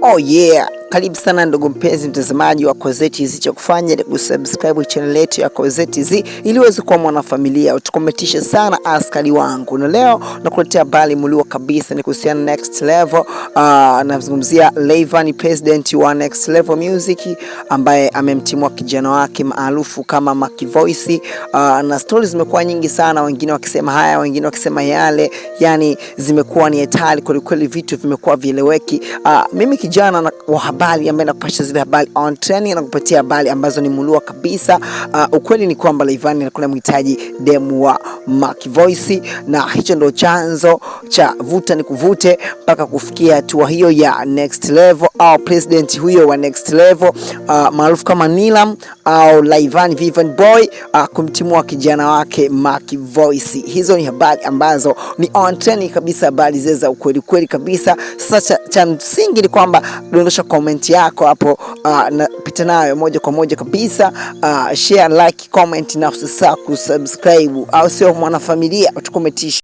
Oh yeah, karibu sana ndugu mpenzi mtazamaji wa Kozee TZ, cha kufanya ni kusubscribe channel yetu ya Kozee TZ ili uweze kuwa mwanafamilia. Utukometishe sana askari wangu, na leo nakuletea habari mulio kabisa ni kuhusiana Next Level. Nazungumzia Rayvanny, president wa Next Level Music, ambaye amemtimua kijana wake maarufu kama Mac Voice. Na stories zimekuwa nyingi sana, wengine wakisema haya, wengine wakisema yale, yani zimekuwa ni hatari kwelikweli, vitu vimekuwa vieleweki. Mimi kijana wa habari ambaye nakupasha zile habari on trending na kupatia habari ambazo ni mulua kabisa. Ukweli ni kwamba Rayvanny alikuwa anamhitaji demu wa Mac Voice, na hicho ndo chanzo cha vuta ni kuvute mpaka kufikia hatua hiyo ya Next Level au president huyo wa Next Level maarufu kama Nilam au Rayvanny Vivian Boy kumtimua kijana wake Mac Voice. Hizo ni habari ambazo ni on trending kabisa, habari zile za ukweli kweli kabisa. Sasa cha msingi ni kwamba dondosha comment yako hapo, na pita nayo moja kwa moja kabisa. Share, like, comment na usisahau kusubscribe, au sio mwanafamilia, utukometisha.